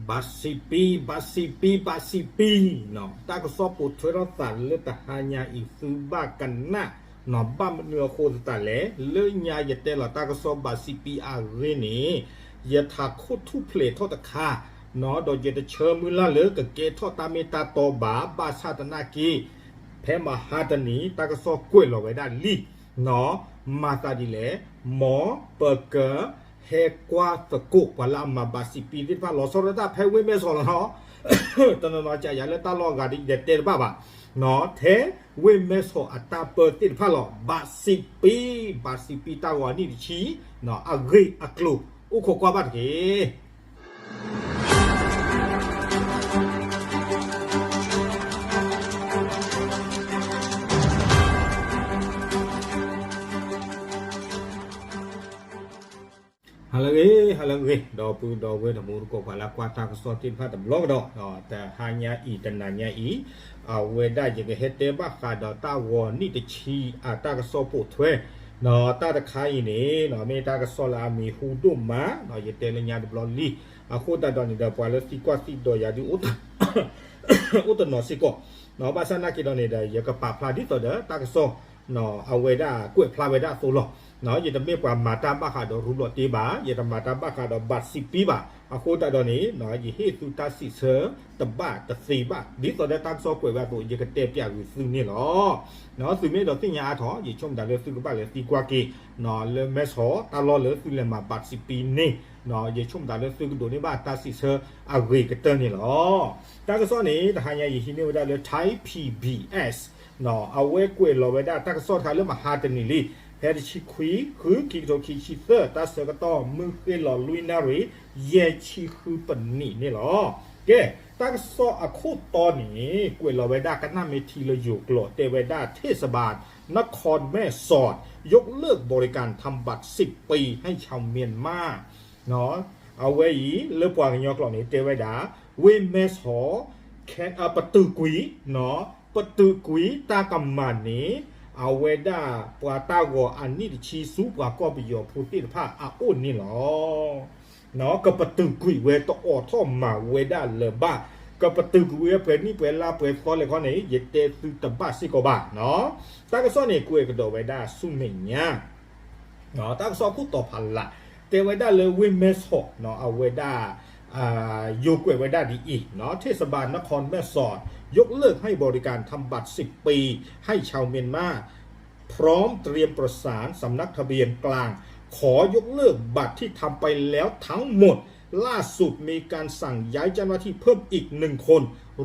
ဘၣ်စံးပံ, ဘၣ်စံးပံ, ဘၣ်စံးပံ, တၢ်ကစီၣ်ပိာ်ထွဲထီၣ်သးလၢတဟါညါအံၤ သုဘၣ်ကနၣ်, ဘၣ်မနုၤအဃိသတးလဲၣ်, လၢညါယတဲလီၤတၢ်ကစီၣ်ဘၣ်စံးပံအဂ့ၢ်န့ၣ်, ယထးခိၣ်ထူၣ်ဖျဲးထီၣ်တခါ, ဒီးယတဆၢမုၢ်လၢ်လၢကကဲထီၣ်တၢ်မ့ၢ်တၢ်တီဘၣ်, ဘၣ်ဆၣ်သနာ်က့ ဖဲမဟါတနံၤ တၢ်ကစီၣ်ကွဲးလီၤဝဲဒၣ်လံ, မၤသးဒ်လဲၣ်, မ်ပကဟဲကွၢ်သကိး ပှၤလၢအမၤဘၣ်စံးပံသ့ၣ်တဖၣ် လီၤဆီဒၣ်တၢ်ဖဲဝ့ၢ်မဲၢ်ဆီးလီၤနီၤ, တနီၤနီၤကးယၤလၢတၢ်လီၢ်အဂၤဒီး ယတတဲတဘၣ်ဘၣ်, ထဲဝ့ၢ်မဲၢ်ဆီးအတၢ်ပၢသ့ၣ်တဖၣ်လီၤ. ဘၣ်စံးပံ, ဘၣ်စံးပံတၢ်ဂီၤအနံၣ်တဆံ, အဂ့ၢ်အကျိၤ အိၣ်ခိးကွၢ်ဘၣ်တက့ၢ်. ဟါလၢအဂ့ၤ, ဟါလၢအဂ့ၤ, ဒီပုၢ်ဒီဝဲၢ်တံၤသကိး ပှၤလၢကွၢ်တၢ်ကစီၣ်သ့ၣ်တဖၣ်တဘျီကဒီး, တဟါညါအံၤ တနၤညါအံၤ, အဝဲဒၣ်ယကဟဲတဲဘၣ်ဃးဒီးတၢ်ဂီၤနံၣ်တဆံအတၢ်ကစီၣ်ပိာ်ထွဲ, တၢ်တခါအံၤန့ၣ် မ့ၢ်တၢ်ကစီၣ်လၢအမံၤဟူဒိၣ်မး, ယတဲလၢညါတဘျီလံ, အဃိသတးဒီးန့ၣ်ဒီး ပှၤလၢသံကွၢ်သံဒိးယၤဒုး အိၣ်တနီၤစ့ၢ်ကီး, ဘၣ်ဆၣ်သနာ်က့ဒီးန့ၣ်ဒီး ယကပာ်ဖျါဒ်သိးဒီးတၢ်ကစီၣ် အဝဲဒၣ်ကွဲးဖျါဝဲဒၣ်အသိးလီၤ. ယတမ့ၢ်ပှၤမၤတၢ်ဘၣ်ဃးဒီးရူလီၤတ့ဘၣ်, ယတမၤတၢ်ဘၣ်ဃးဒီးဘၣ်စံးပံဘၣ်. အဃိသတးဒီးန့ၣ် ယဟ့ၣ်သုတၢ်စံးဆၢတဘၣ်တသ့ဘၣ်, ဒ်သိးဒီးတၢ်ကစီၣ်ကွဲးဝဲအသိး ယကတဲပျးဂ့ၤသုန့ၣ်လီၤ. သုမ့ၢ်အဲၣ်ဒိးသ့ၣ်ညါအါထီၣ် ယဆိကမိၣ်သးလၢသုကဘၣ်လဲၤသံကွၢ်က့ၤ လၢမဲၢ်ဆီးတၢ်လီၢ်လၢသုလဲၤမၤဘၣ်စံးပံန့ၣ်, ယဆိကမိၣ်သးလၢသုကဒိးန့ၢ်ဘၣ်တၢ်စံးဆၢအဂ့ၤကတၢၢ်န့ၣ်လီၤ. တၢ်ကစီၣ်န့ၣ် တဟါညါယဟံးန့ၢ်ဝဲဒၣ်လၢ Thai PBS အဝဲကွဲးလီၤဝဲဒၣ်တၢ်ကစီၣ်တခါလၢမဟါတနံၤလံ, ဖဲတဆံခွံ ဃု ခံကထိခံဆံသၢ တၢ်ဆၢကတီၢ် မုၢ်ဃ့ၢ်လီၤလွံၢ်နၣ်ရံၣ် ယဲၢ်ဆံဃုပနံးန့ၣ်လီၤ. ကဲ, တၢ်ကစီၣ်အခိၣ်တီန့ၣ် ကွဲးလီၤဝဲဒၣ်ကနၣ်မ့ၢ်ထံလၢယိၤကျိာ် တဲဝဲဒၣ် เทศบาลนครแม่สอด ยกเลิกบริการทำบัตรสิบปีให้ชาวเมียนมา အဝဲအံၤ လၢပှၤကညီကျိာ်န့ၣ် တဲဝဲဒၣ် ဝ့ၢ်မဲၢ်ဆီး ပတုာ်ကွံာ်, ပတုာ်ကွံာ်တၢ်ကမၤန့ၢ် အဝဲဒၣ်ပှၤတၢ်ဂီၤအနံၣ်တဆံဆူပှၤကီၢ်ပယီၤဖိသ့ၣ်တဖၣ်အအိၣ်န့ၣ်လီၤ. ကပတုာ်ကွံာ်ဝဲတအိးထီၣ်မၤဝဲဒၣ်လၢၤဘၣ်, ကပတုာ်ကွံာ်ဝဲပှဲၤနံၣ်ပှဲၤလါပှဲၤသီလဲၣ်ခီန့ၣ် ယတဲသုတဘၣ်စ့ၢ်ကီးဘၣ်. တၢ်ကစီၣ်န့ၣ် ကွဲးကဒီးဝဲဒၣ်ဆူမဲာ်ညါ တၢ်ကစီၣ်ခိၣ်တီဖးလး တဲဝဲဒၣ်လၢဝ့ၢ်မဲၢ်ဆီး အဝဲဒၣ် ယိၤကွဲးဝဲဒၣ်ဒ်အံၤ, เทศบาลนครแม่สอด ยกเลิกให้บริการทำบัตรสิบปี ให้ชาวเมียนมา พร้อมเตรียมประสานสำนักทะเบียนกลาง ขอยกเลิกบัตรที่ทำไปแล้วทั้งหมด ล่าสุดมีการสั่งย้ายเจ้าหน้าที่เพิ่มอีกหนึ่งคน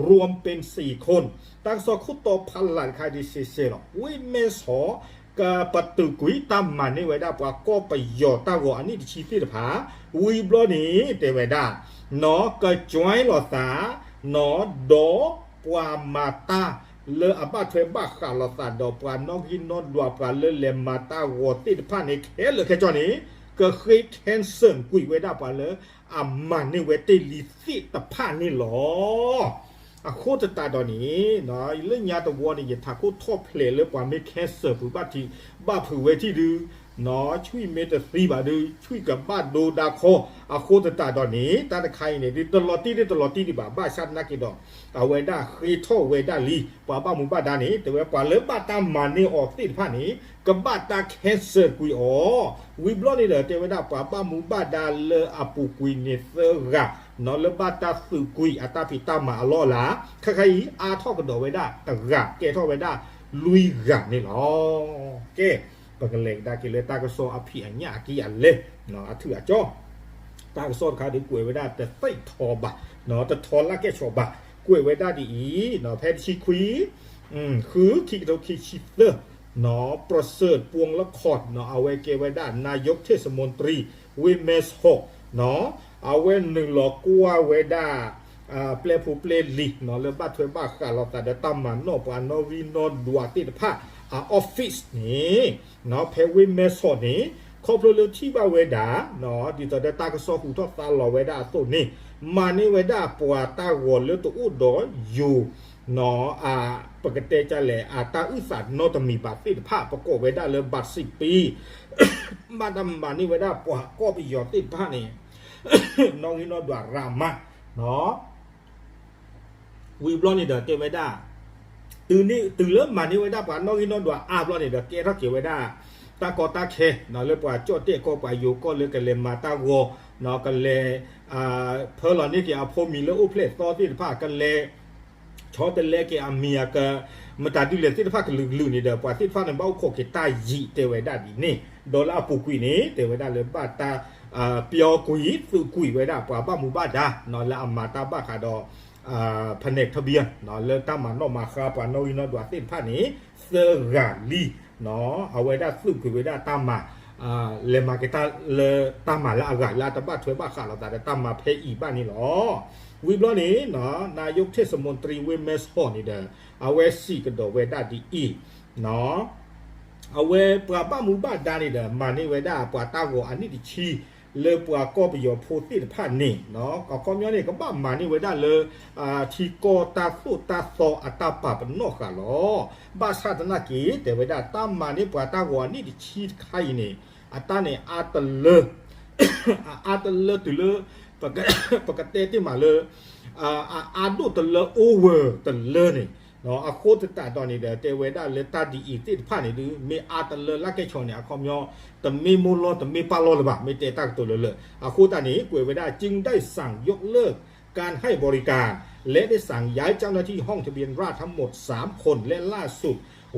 รวมเป็นสี่คน တၢ်ကစီၣ်ခိၣ်တီဖးလးတခါဒ်စ့ၢ်စ့ၢ်လီၤ. ဝ့ၢ်မဲၢ်ဆီး ကပတုာ်ကွံာ်တၢ်မၤန့ၢ်ဝဲဒၣ်ပှၤကီၢ်ပယီၤတၢ်ဂီၤအနံၣ်တဆံသ့ၣ်တဖၣ်, ဝံၤဘျီန့ၣ် တဲဝဲဒၣ် က join လိာ်သး ဒီးပှၤမၤတၢ်လၢအဘၣ်ထွဲဘၣ်ဃးလိာ်သးဒီးပှၤနီၣ်ဂံၢ်နီၣ်ဒွး ပှၤလၢလဲၤမၤတၢ်ဂီၤသ့ၣ်တဖၣ်န့ၣ် ခဲလၢာ်ခဲဆ့န့ၣ် ကဃ့ cancel ကွံာ်ဝဲဒၣ်ပှၤလၢအမၤန့ၢ်ဝဲတ့ၢ်လံသ့ၣ်တဖၣ်န့ၣ်လီၤ. အဃိသတးဒီးန့ၣ် လၢညါတဝီန့ၣ် ယထးခိၣ်ထီၣ်ဖျဲးလၢပှၤမ့ၢ် cancel ပှၤဘၣ်ထံးဘၣ်ဖုးဝဲထံၣ်ဒုး ဆွံၣ်မ့ၢ်တသံဘၣ်ဒုး ဆွံၣ်ကဘၣ်ဒိဒါခီ, အဃိသတးဒီးန့ၣ် တၢ်တခါအံၤန့ၣ် ဒ်တလီၤတံၢ်ဒ်တလီၤတံၢ်ဒံးဘၣ် ဘၣ်ဆၣ်သနာ်က့ဒီး အဝဲဒၣ်ဃ့ထီၣ်ဝဲဒၣ်လံ ပှၤဘၣ်မူဘၣ်ဒါန့ၣ် တဲဝဲပှၤလၢဘၣ်တၢ်မၤန့ၢ်အီၤသ့ၣ်တဖၣ်န့ၣ် ကဘၣ်တၢ် cancel ကွံာ်အီၤ, ဝံၤဘျီန့ၣ်ဒီး တဲဝဲဒၣ်ပှၤဘၣ်မူဘၣ်ဒါလၢအပူၤကွံာ်န့ၣ်သၢဂၤ လၢဘၣ်တၢ်သုးကွံာ်အတၢ်ဖံးတၢ်မၤအလီၢ်အလၤ, ခဲခါအံၤ အါထီၣ်ကဒီးဝဲဒၣ်တဂၤ ကဲထီၣ်ဝဲဒၣ်လွံၢ်ဂၤန့ၣ်လီၤ. ကဲ, ပကလဲၤကဒါက့ၤလၢတၢ်ကစီၣ်အဖံးအညၣ်အကံၢ်အလဲ, အထုးအကၠီ, တၢ်ကစီၣ်တခါဒုးကွဲးဝဲဒၣ်တသ့ၣ်ထီဘၣ်, တထီလၢကဲၣ်ဆိးဘၣ်, ကွဲးဝဲဒၣ်ဒ်အံၤ, ဖဲတဆံခွံ ဃု ခံကထိခံဆံသၢ, ประเสริฐ ปวงละคร အဝဲကဲဝဲဒၣ် นายกเทศมนตรี ဝ့ၢ်မဲၢ်ဆီး, အဝဲနုာ်လီၤကွၢ်ဝဲဒၣ် ပျဲဖိပျဲလံၤ လၢဘၣ်ထွဲဘၣ်ဃးလိာ်သးဒီးတၢ်မၤနီၣ်ပှၤနီၣ်ဂံၢ်နီၣ်ဒွးသ့ၣ်တဖၣ်အ office န့ၣ်, ဖဲဝ့ၢ်မဲၢ်ဆီးန့ၣ်, ခီဖျိလၢထံၣ်ဘၣ်ဝဲဒၣ် ဒ်သိးဒီးတၢ်ကစီၣ်ဟူးထီၣ်သါလီၤဝဲဒၣ်အသိးန့ၣ်, မၤန့ၢ်ဝဲဒၣ်ပှၤတၢ်ဂီၤလၢတအိၣ်ဒီးယိၤ ပကတဲကလဲၣ် အတၢ်အုၣ်သးနီတမံၤဘၣ်သ့ၣ်တဖၣ် ပကိးဝဲဒၣ်လၢဘၣ်စံးပံ, ဘၣ်တၢ်မၤန့ၢ်ဝဲဒၣ်ပှၤကီၢ်ပယီၤသ့ၣ်တဖၣ်န့ၣ် နီၣ်ဂံၢ်နီၣ်ဒွးရၤမး ဝံၤဘျီန့ၣ်ဒီးတဲဝဲဒၣ် တုၤလၢမၤန့ၢ်ဝဲဒၣ်ပှၤနီၣ်ဂံၢ်နီၣ်ဒွးအါဘျီန့ၣ်ဒီး ကဲထီၣ်က့ၤဝဲဒၣ် တၢ်ကီတၢ်ခဲ လၢပှၤကၠီၣ်တဲၣ်ကီၢ် ပှၤယိၤကီၢ်လၢကလဲၤမၤတၢ်ဂီၤ ကလဲၤ ဖၢလီၤန့ၢ်က့ၤအဖိမံၤလၢအိၣ်ဖျဲၣ်သီသ့ၣ်တဖၣ် ကလဲၤ ဆီတလဲက့ၤအမံၤအက မတၤဒ်လဲၣ်သ့ၣ်တဖၣ်ကလုာ်ကလုာ်န့ၣ်ဒီး ပှၤသ့ၣ်တဖၣ်န့ၣ်ဘၣ်အိၣ်ခိးက့ၤတၢ်ယံာ်တဲဝဲဒၣ်ဒ်န့ၣ် ဒီးလၢအပူၤကွံာ်န့ၣ် တဲဝဲဒၣ်လၢဘၣ်တၢ် ပျီကွံာ်သုးကွံာ်ဝဲဒၣ် ပှၤဘၣ်မူဘၣ်ဒါ လၢအမၤတၢ်ဘၣ်ဃးဒီး ဖနဲးထဘံ လၢတၢ်မၤနီၣ်မၤဃါပှၤနီၣ်ဂံၢ်နီၣ်ဒွးသ့ၣ်တဖၣ်န့ၣ် သၢဂၤလံ အဝဲဒၣ်သုးကွံာ်ဝဲဒၣ်တၢ်မၤ လဲၤမၤက့ၤတၢ်လၢတၢ်မၤလၢအဂၤလၢအတဘၣ်ထွဲဘၣ်ဃးလိာ်သးဒီးတၢ်မၤဖဲအံၤဘၣ်န့ၣ်လီၤ. ဝံၤဘျီန့ၣ် နာယိးထ့ၣ်စမိၣ်တြံဝ့ၢ်မဲဆီးန့ၣ်ဒီး အဝဲစံးကဒီးဝဲဒၣ်ဒ်အံၤ အဝဲပှၤဘၣ်မူဘၣ်ဒါန့ၣ်ဒီး မၤန့ၢ်ဝဲဒၣ်ပှၤတၢ်ဂီၤအနံၣ်တဆံ လၢပှၤကီၢ်ပယီၤဖိသ့ၣ်တဖၣ်န့ၣ် အခီပညီန့ၣ် ကဘၣ်မၤန့ၢ်ဝဲဒၣ်လၢ ထံကီၢ်တၢ်သိၣ်တၢ်သီအတၢ်ပာ်ပနီၣ်ဃာ်လီၤ. ဘၣ်ဆၣ်သနာ်က့ တဲဝဲဒၣ်တၢ်မၤန့ၢ်ပှၤတၢ်ဂီၤအနံၣ်တဆံတခါအံၤန့ၣ် အတၢ်န့ၣ်အါတလၢ အအါတလၢတုၤလၢ ပကတဲတ့ၢ်မးလၢ အအါဒိၣ်တလၢ over တလၢန့ၣ် အဃိသတးဒီးန့ၣ်ဒီး တဲဝဲဒၣ်လၢတၢ်ဒ်အံၤသ့ၣ်တဖၣ်န့ၣ်ဒုး မ့ၢ်အါတလၢလၢကဲဆီန့ၣ် အခီပညီ တမ့ၢ်မိၢ်လီၢ်တမ့ၢ်ပၢ်လီၢ်လၢၤဘၣ် မ့ၢ်တဲတၢ်ကတိၤလၢလၢ အဃိသတးန့ၣ် ကွဲးဝဲဒၣ် จึงได้สั่งยกเลิกการให้บริการ และได้สั่งย้ายเจ้าหน้าที่ห้องทะเบียนราษฎร์ทั้งหมดสามคน และล่าสุด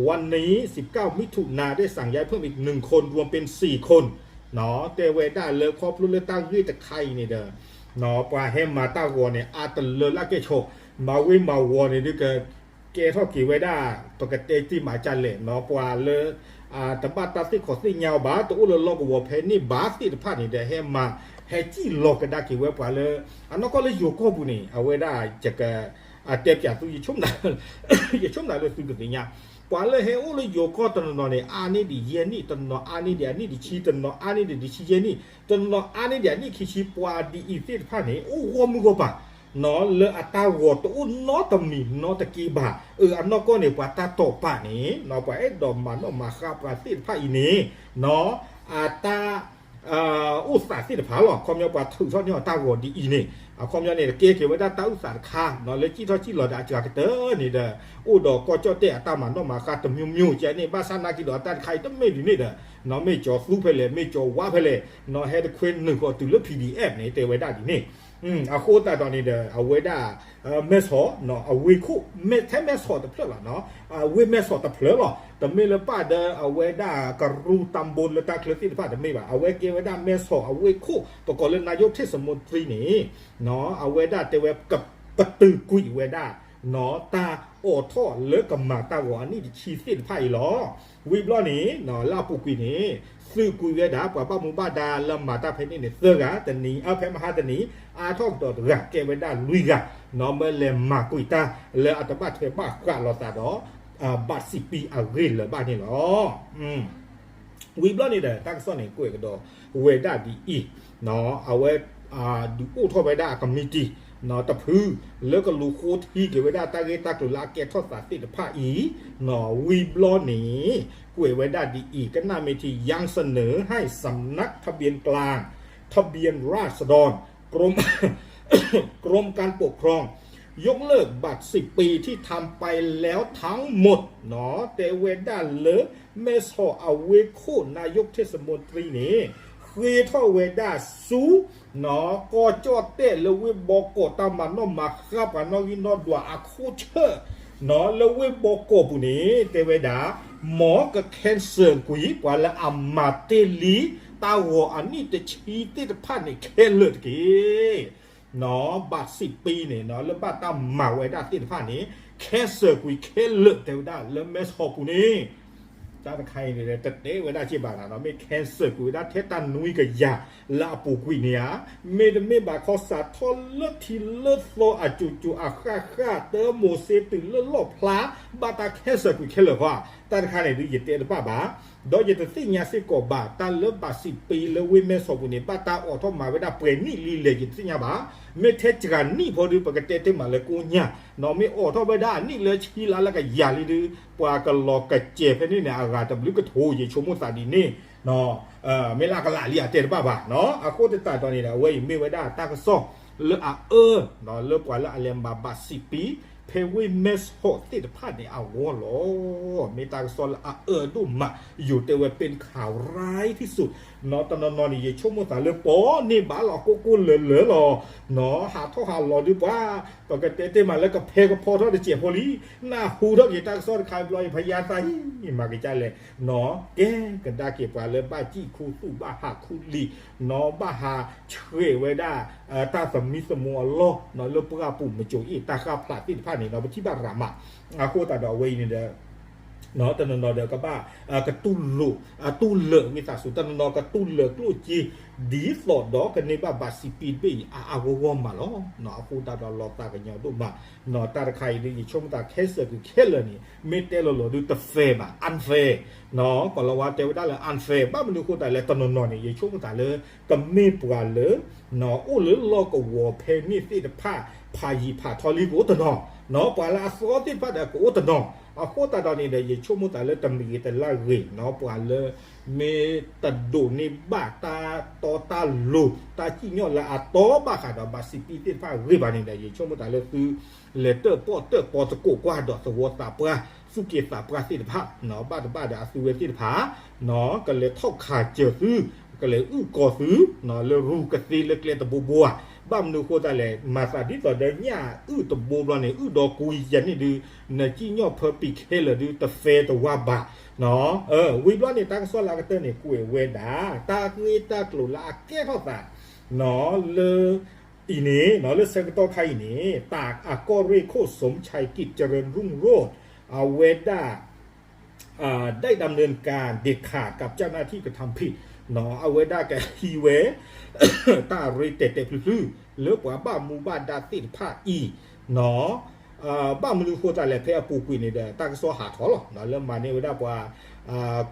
วันนี้สิบเก้ามิถุนาได้สั่งย้ายเพิ่มอีกหนึ่งคน รวมเป็นสี่คน တဲဝဲဒၣ်လၢခီဖျိလၢတၢ်ဂ့ၢ်တခါအံၤန့ၣ်ဒီး ပှၤဟဲမၤတၢ်ဂီၤန့ၣ် အါတလၢလၢကဲဆိး မၤဝ့ၤမၤဝီၤန့ၣ်ဒုးက ကဲထီၣ်က့ၤဝဲဒၣ် ပကတဲတ့ၢ်မးကလဲၣ် ပှၤလၢ တဘၣ်တၢ်သ့ၣ်ခီၣ်သ့ၣ်ညါအီၤဘၣ် တအိၣ်လၢလီၢ်ကဝီၤဖဲန့ၣ်ဘၣ်သ့ၣ်တဖၣ်န့ၣ်ဒီး ဟဲမၤ ဟဲစံၣ်လီၤကဒါက့ၤဝဲပှၤလၢ အနီၢ်ကီၢ်လၢယိၤကီၢ်ပူၤန့ၣ် အဝဲဒၣ် ယကတဲပၠးသု ယဆိကမိၣ်လၢသုကသ့ၣ်ညါ ပှၤလၢဟဲအိၣ်လၢယိၤကီၢ်တနီၤနီၤန့ၣ် အါန့ၢ်ဒံးယဲၢ်နံၣ် တနီၤအါန့ၢ်ဒံးအနံၣ်တဆံ တနီၤအါန့ၢ်ဒံးတဆံယဲၢ်နံၣ် တနီၤအါန့ၢ်ဒံးအနံၣ်ခံဆံ ပှၤဒ်အံၤသ့ၣ်တဖၣ်န့ၣ် အိၣ်ဂီၢ်မုၢ်ဂီၢ်ပၤ လၢအတၢ်ဂီၤတအိၣ်နီတမံၤနီတက့ဘၣ် အနီၢ်ကီၢ်န့ၣ် ပှၤတၢ်တိာ်ပာ်န့ၣ် ပှၤအဲၣ်ဒိးမၤနီၣ်မၤဃါပှၤသ့ၣ်တဖၣ်အံၤန့ၣ် အတၢ် အိၣ်သးသ့ၣ်တဖၣ်လီၤ အခီပညီပှၤထုးထီၣ်န့ၢ်အီၤတၢ်ဂီၤဒ်အံၤန့ၣ် အခီပညီန့ၣ် ကဲက့ၤဝဲဒၣ်တၢ်အုၣ်သးတခါ လၢစံၣ်ထီၣ်စံၣ်လီၤဒီးအစှၤကတၢၢ်န့ၣ်ဒီး အိၣ်ဒီးကီၢ်ကၠီၣ်တဲၣ်အတၢ်မၤနီၣ်မၤဃါတမံၤမံၤကဲန့ၣ် ဘၣ်ဆၣ်နာ်က့ဒီးအတၢ်တခါအံၤတမ့ၢ်ဒ်န့ၣ်ဒီး မ့ၢ်ကၠီၤသူဖဲလဲၣ် မ့ၢ်ကၠီၤဝါဖဲလဲၣ် ဟဲတခွဲနုာ်ဃီၤတုၤလၢ P D F န့ၣ် တဲဝဲဒၣ်ဒ်န့ၣ် အဃိသတးဒီးန့ၣ်ဒီး အဝဲဒၣ် မဲဆီး အဝ့ၢ်ခိၣ် ထဲမဲဆီးတဖျၢၣ်လီၤ ဝ့ၢ်မဲဆီးတဖျၢၣ်လီၤ တမ့ၢ်လၢပၣ်ဒီးအဝဲဒၣ်ကရူၢ်တၢ်ဘိလၢတၢ်ချၢသ့ၣ်တဖၣ်တမ့ၢ်ဘၣ် အဝဲကဲဝဲဒၣ်မဲဆီးအဝ့ၢ်ခိၣ် ပကိးလၢ နာယိးထ့ၣ်စမိၣ်တြံန့ၣ် အဝဲဒၣ်တဲဝဲ ပတုာ်ကွံာ်ဝဲဒၣ် တၢ်အိးထီၣ်လၢကမၤတၢ်ဂီၤအနံၣ်တဆံသ့ၣ်တဖၣ်အံၤလီၤ. ဝံၤဘျီန့ၣ် လၢအပူၤကွံာ်န့ၣ် သုးကွံာ်ဝဲဒၣ် ပှၤဘၣ်မူဘၣ်ဒါလၢမၤတၢ်ဖဲန့ၣ်န့ၣ် သၢဂၤ တနံၤ အဖဲမဟါတနံၤ အါထီၣ်ကဒီးတဂၤ ကဲဝဲဒၣ်လွံၢ်ဂၤ မ့ၢ်လဲၤမၤကွံာ်တၢ်လၢအတဘၣ်ထွဲဘၣ်ဃးလိာ်သးဒီး ဘၣ်စံးပံအဂ့ၢ်လၢၤဘၣ်န့ၣ်လီၤ. ဝံၤဘျီန့ၣ်ဒီး တၢ်ကစီၣ်န့ၣ် ကွဲးကဒီးဝဲဒၣ်ဒ်အံၤ, အဝဲ ဒုးအိၣ်ထီၣ်ဝဲဒၣ်အကမံးတံာ် တဖု လၢကလူၤဃိထံက့ၤဝဲဒၣ်တၢ်ဂ့ၢ်တၢ်ကျိၤလၢအကဲထီၣ်သးသ့ၣ်တဖၣ်အံၤ, ဝံၤဘျီန့ၣ် ကွဲးဝဲဒၣ်ဒ်အံၤ, ကနၣ်မ့ၢ်ထံ ยังเสนอให้สำนักทะเบียนกลาง ทะเบียนราษฎร กรม กรมการปกครอง ยกเลิกบัตรสิบปีที่ทำไปแล้วทั้งหมด တဲဝဲဒၣ်လၢ မဲဆီးအဝ့ၢ်ခိၣ် နာယိးထ့ၣ်စမိၣ်တြံန့ၣ် ဃ့ထီၣ်ဝဲဒၣ်ဆူ ကီၢ်ကၠီၣ်တဲၣ်လၢဝ့ၢ်ဘီကီး တၢ်မၤနီၣ်မၤဃါပှၤနီၣ်ဂံၢ်နီၣ်ဒွးအခိၣ်ဆၢၣ် လၢဝ့ၢ်ဘီကီးပူၤန့ၣ် တဲဝဲဒၣ် မ်က cancel ကွံာ် ပှၤလၢအမၤတ့ၢ်လံ တၢ်ဂီၤအနံၣ်တဆံသ့ၣ်တဖၣ်န့ၣ် ခဲလၢာ်တက့ၢ်. ဘၣ်စံးပံန့ၣ် လၢဘၣ်တၢ်မၤဝဲဒၣ်သ့ၣ်တဖၣ်န့ၣ် cancel ကွံာ်ခဲလၢာ် တဲဝဲဒၣ်လၢမဲဆီးပူၤန့ၣ် တၢ်တခါအံၤန့ၣ် တတဲဝဲဒၣ်က့ဘၣ်နၤ မ့ၢ် cancel ကွံာ်ဝဲဒၣ်ထဲတၢ်နွံကယၤလၢအပူၤကွံာ်န့ၣ်ဧါ, မ့တမ့ၢ်ဘၣ်ခီ စးထီၣ်လၢထံလၢသီအစိၤစိၤအဃၣ်ဃၣ် တၢမိၤၡ့တုၤလၢလီၣ်ဖျါ ဘၣ်တၢ် cancel ကွံာ်ခဲလၢာ်ဃီဧါ, တၢ်တခါန့ၣ်ဒုး ယတဲတဘၣ်ဘၣ်, ဒီးယတသ့ၣ်ညါစ့ၢ်ကီးဘၣ် တၢ်လၢဘၣ်စံးပံလၢဝ့ၢ်မဲဆီးပူၤန့ၣ် ဘၣ်တၢ်အိးထီၣ်မၤဝဲဒၣ်ပှဲၤနံၣ်လံလဲၣ် ယတသ့ၣ်ညါဘၣ်, မ့ၢ်ထဲစှၤနံၣ်ဖိဒုး ပကတဲတ့ၢ်မးလၢကိညၢ်, မ့ၢ်အိးထီၣ်ဝဲဒၣ်အနံၣ်လၢဆံလါလၢကယၤလံဒုး ပှၤကလီၤကစဲၤဖဲန့ၣ်န့ၣ် အဂၤတဘျုးကထိ ယဆိကမိၣ်သးဒ်န့ၣ် မ့ၢ်လၢအကလးလံ အတဲတဘၣ်ဘၣ်, အဃိသတးဒီးန့ၣ်ဒီး အဝဲအံၤမ့ၢ်ဝဲဒၣ်တၢ်ကစီၣ် လၢအအၢ လၢပှၤလၢအလဲၤမၤဘၣ်စံးပံ ဖဲဝ့ၢ်မဲဆီးသ့ၣ်တဖၣ်န့ၣ်အဂီၢ်လီၤ. မ့ၢ်တၢ်ကစီၣ်လၢအအၢဒိၣ်မး ယိၤတဲဝဲ เป็นข่าวร้ายที่สุด နီၢ် တနီၤနီၤန့ၣ် ယဆိကမိၣ်သးလၢပိာ်န့ၢ်ဘၣ်လီၤ ကိၢ်ကိၢ်လၢၤလၢၤလီၤ. နီၢ် ဟးထီၣ်ဟးလီၤဒုးပှၤ ပကတဲတ့ၢ်မးလၢကဖဲကဖီထီၣ်တစဲးဖိလံ နၢ်ဟူထီၣ်က့ၤတၢ်ကစီၣ်တခါဘျီ ယဖယါသးယံၤ မၤကစၢ်လဲၣ် နီၢ် ကဲကဒါက့ၤပှၤလၢဘၣ်စံၣ်ခူသူၣ် ဘၣ်ဟးခူလံာ် နီၢ် ဘၣ်ဟးဆှဲးဝဲဒၣ် တၢ်သမံသမိးအလီၢ် နီၢ် လၢပှၢ်ပူၤမစိၤအ့ၣ် တၢ်ဃၣ်ဖျးသ့ၣ်တဖၣ်န့ၣ် နီၢ် ပထံၣ်ဘၣ်ရၤမး အဃိသတးဒီးအဝဲအံၤန့ၣ်ဒီး နီၢ် တနီၤနီၤဒီးကဘၣ် ကတူၢ်လိာ် တူၢ်လၢာ်ဝံသးစူၤ တနီၤနီၤကတူၢ်လၢာ်ကျိၣ်စ့ ဒ်သိးဒီးကန့ၢ်ဘၣ်ဘၣ်စံးပံတဘ့ၣ်အံၤ အါအါဂီၢ်ဂီၢ်မးလီၤ. နီၢ် အဃိသတးဒီးလီၤသးကညီၤဒိၣ်မး နီၢ် တၢ်တခါအံၤဒ် ယဆိကမိၣ်သး ခဲစၢၣ်က့ၤခဲလၢာ်န့ၣ် မ့ၢ်တဲလီၤလီၤဒုးတ fair ဘၣ် unfair နီၢ် ကိၤလၤဝါတဲဝဲဒၣ်လၢ unfair ဘၣ်မနုၤအဃိသတးလဲၣ် တနီၤနီၤန့ၣ် ယဆိကမိၣ်သးလၢ ကမ့ၢ်ပှၤလၢ နီၢ် အိၣ်လၢလီၢ်ကဝီၤဖဲန့ၣ်သ့ၣ်တဖၣ် ဖးယံၤဖးထီလံကအိၣ်တနီၤ နီၢ် ပှၤလၢအသီသ့ၣ်တဖၣ်ဒီးကအိၣ်တနီၤ အဃိသတးဒီးန့ၣ်ဒီး ယဆိကမိၣ်သးလၢတမံၤဂ့ၤတလၢ်ဂ့ၤ နီၢ် ပှၤလၢ မ့ၢ်တဒိးန့ၢ်ဘၣ်တၢ်တီတၢ်လိၤ တၢ်စံၣ်ညီၣ်လၢအတီဘၣ်ဃးဒီးဘၣ်စံးပံသ့ၣ်တဖၣ်အဂ့ၢ်ဘၣ်န့ၣ်ဒီး ယဆိကမိၣ်သးလၢသု လဲၤတၢၣ်ပီၣ်တၢၣ်ပီသကိးကွၢ်ဒီးသဝီသးပှၢ် သူၣ်က့သးပှၢ်သ့ၣ်တဖၣ် နီၢ် ဘၣ်တဘၣ်ဒီးအသုဝဲသ့ၣ်တဖၣ် နီၢ် ကလဲၤထီၣ်ခးစၢၤသု ကလဲၤအုၣ်ကီၤသု နီၢ် လၢရူၤကသ့လၢကျဲတဘိဘိဧါ ဘၣ်မနုၤအဃိသတးလဲၣ် မၤသးဒ်သိးဒီးညၣ်အုၣ်တဘိဘျီန့ၣ် အုၣ်ဒီးကွံာ်ယဲၢ်နံၣ်ဒုး နစံၣ်ညီၣ်ဖၢပံာ်ခဲလၢာ်ဒုး တ fair တဝါဘၣ် နီၢ် ဝံၤဘျီန့ၣ် တၢ်ကစီၣ်လၢအကတၢၢ်န့ၣ် ကွဲးဝဲဒၣ် တၢ်ဂ့ၢ်တၢ်ကျိၤလၢအကဲထီၣ်သး နီၢ် လၢ အံၤန့ၣ် နီၢ် လၢဆၢကတီၢ်ခါအံၤန့ၣ် တၢ်အကီၢ်ရ့ၣ်ခိၣ်စူၤဆဲးကံး ကရၢၢ်ရူၣ်ရိၣ် အဝဲဒၣ် ဒိၣ်တၢ်မနုၤကၤ ဒ့ၣ်ခး ကပ်ၢ်ကၠၢ်နၢ်ထံၣ်ကထၢၣ်ဖံး နီၢ် အဝဲဒၣ်ကဟံးဝဲ တၢ်ရ့တဲာ်တဲာ်ဖျုးဖျုး လၢပှၤဘၣ်မူဘၣ်ဒါသ့ၣ်တဖၣ်အံၤ နီၢ် ဘၣ်မနုၤအဃိသတးလဲၣ် ဖဲအပူၤကွံာ်န့ၣ်ဒီး တၢ်ကစီၣ်ဟးထီၣ်လီၤ နီၢ် လၢမၤန့ၢ်ဝဲဒၣ်ပှၤ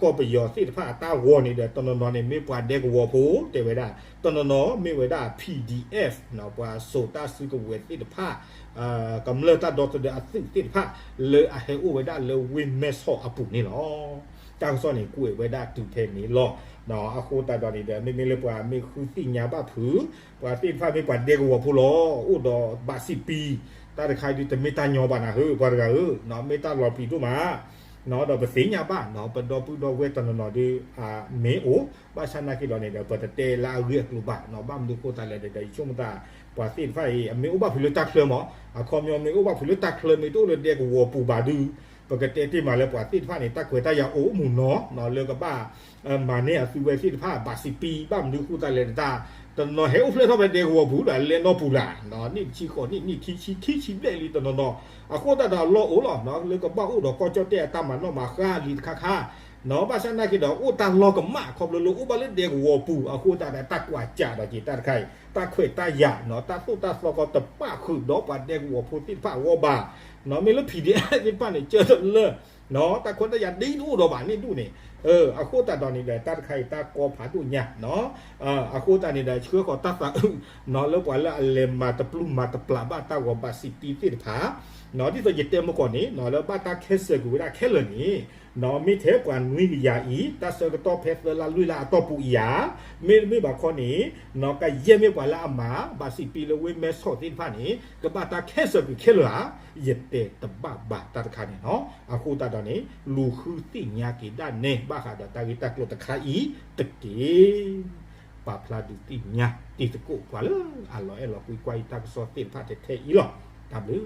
ကီၢ်ပယီၤသ့ၣ်တဖၣ်အတၢ်ဂီၤန့ၣ်ဒီး တနီၤနီၤန့ၣ် မ့ၢ်ပှၤဒဲကဝီၤဖိ တဲဝဲဒၣ် တနီၤနီၤမ့ၢ်ဝဲဒၣ် PDF နီၢ် ပှၤစိာ်တၢ်စုကဝဲၤသ့ၣ်တဖၣ် ကမျၢၢ်တၢ်ဒီသဒၢအသုးသ့ၣ်တဖၣ် လၢအဟဲအိၣ်ဝဲဒၣ်လၢဝ့ၢ်မဲဆီးအပူၤန့ၣ်လီၤ. တၢ်ကစီၣ်န့ၣ် ကွဲးဝဲဒၣ်တုၤဖဲန့ၣ်လီၤ. အဃိသတးဒီးန့ၣ်ဒီး မ့မ့ၢ်လၢပှၤမ့ၢ်ဃုသ့ၣ်ညါဘၣ်ဖုး ပှၤသ့ၣ်တဖၣ်မ့ၢ်ပှၤဒဲကဝီၤဖိလီၤ အိၣ်ဒီးဘၣ်စံးပံ တၢ်တခါဒုးတမ့ၢ်တၢ်ညီဘၣ်နၤဧၢ ပှၤတဂၤဧၢ, မ့ၢ်တၢ်လီၤပျံၤဒိၣ်မး ဒီးပသ့ၣ်ညါဘၣ် ပဒီပုၢ်ဒီဝဲၢ်တနီၤနီၤဒုး မ့ၢ်အိၣ် ဘၣ်ဆၣ်နာ်က့ဒီးန့ၣ်ဒီး ပတတဲလၢအဂ့ၢ်အကျိၤဘၣ် ဘၣ်မနုၤအဃိသတးလဲၣ်ဒီး ယဆိကမိၣ်သး ပှၤသ့ၣ်တဖၣ်အံၤ အမ့ၢ်အိၣ်ဘၣ်ဖုးလၢတၢ်ချၢမး အခီပညီမ့ၢ်အိၣ်ဘၣ်ဖုးလၢတၢ်ချၢ မ့ၢ်တအိၣ်လၢဒဲကဝီၤပူၤဘၣ်ဒုး ပကတဲတ့ၢ်မးလၢပှၤသ့ၣ်တဖၣ်န့ၣ် တၢ်ခွဲးတၢ်ယာ်အိၣ်မူနီၤ လၢကဘၣ် မၤန့ၢ်အသုဝဲသ့ၣ်တဖၣ်ဘၣ်စံးပံ ဘၣ်မနုၤအဃိသတးလဲၣ်တၢ် တနီၤဟဲအိၣ်ဖျဲၣ်ထီၣ်ဖဲဒဲကဝီၤပူၤဒီး လဲၤနီၢ်ပူၤလၢ် နံၣ်တဆံဃိးနံၣ် နံၣ်ခံဆံ ခံဆံဘျဲၣ်လံတနီၤနီၤ အဃိသတးဒီးလီၢ်အိၣ်လီၤ လၢကဘၣ်အိၣ်ဒီးကီၢ်ကၠီၣ်တဲၣ်အတၢ်မၤနီၣ်မၤဃါလံတခါခါ ဘၣ်ဆၣ်နာ်က့ဒီး အိၣ်တၢ်လီၢ်ကမၣ်ခီဖျိလၢအိၣ်ဘၣ်လၢဒဲကဝီၤပူၤ အဃိသတးဒီး တၢ်ကွၢ်ကးဒီးက့ၤတၢ်တခါအံၤ တၢ်ခွဲးတၢ်ယာ် တၢ်သိၣ်တၢ်သီကီးတပာ်ဃုာ်ဒီးပှၤဒဲကဝီၤဖိသ့ၣ်တဖၣ်အဂီၢ်ဘၣ် မ့ၢ်လၢ PDF သ့ၣ်တဖၣ်န့ၣ် ကၢတလၢ တၢ်ခွဲးတၢ်ယာ်ဒ်တအိၣ်ဒီးဘၣ်န့ၣ်ဒူၣ်န့ၣ် အဃိသတးဒီးန့ၣ်ဒီး တၢ်တခါအံၤတၢ်ကီဖးဒိၣ်ညါ အဃိသတးန့ၣ်ဒီး ဆှၢဃီၤတၢ်သးအုး လၢပှၤလၢအလဲၤမၤတပျုၢ်မၤတပျၢ်ဘၣ်တၢ်ဂီၤဘၣ်စံးပံသ့ၣ်တဖၣ် ဒ်သိးယတဲမုၢ်ကီၢ်န့ၣ် လၢဘၣ်တၢ်ခဲစၢၣ်ကွံာ်ဝဲဒၣ်ခဲလၢာ်န့ၣ် မ့ၢ်ထဲပှၤနွံကယၤအံၤ တၢ်ဆၢကတီၢ်ဖဲသၢလါလွံၢ်လါအတီၢ်ပူၤအံၤဧါ, မ့တမ့ၢ်ဘၣ်ခီန့ၣ် ကယဲၢ်မ့ၢ်ပှၤလၢအမၤဘၣ်စံးပံလၢဝ့ၢ်မဲဆီးသ့ၣ်တဖၣ်န့ၣ် ကဘၣ်တၢ်ခဲစၢၣ်ကွံာ်ခဲလၢာ်ဧါ, ယတဲတဘၣ်ဘၣ်တၢ်တခါန့ၣ်လီၤ. အဃိသတးဒီးန့ၣ် လူၤဃုသ့ၣ်ညါက့ၤဒၣ်နဲဘၣ်ဃးဒီးတၢ်ဂ့ၢ်တၢ်ကျိၤတခါအံၤတက့ၢ်. ပာ်ဖျါဒုးသ့ၣ်ညါတံၤသကိးပှၤလၢအလီၤအဲၣ်လီၤကွံကွၢ်ယတၢ်ကစီၣ်သ့ၣ်တဖၣ်ထဲထဲအံၤလီၤ. တၢ်ဘျုး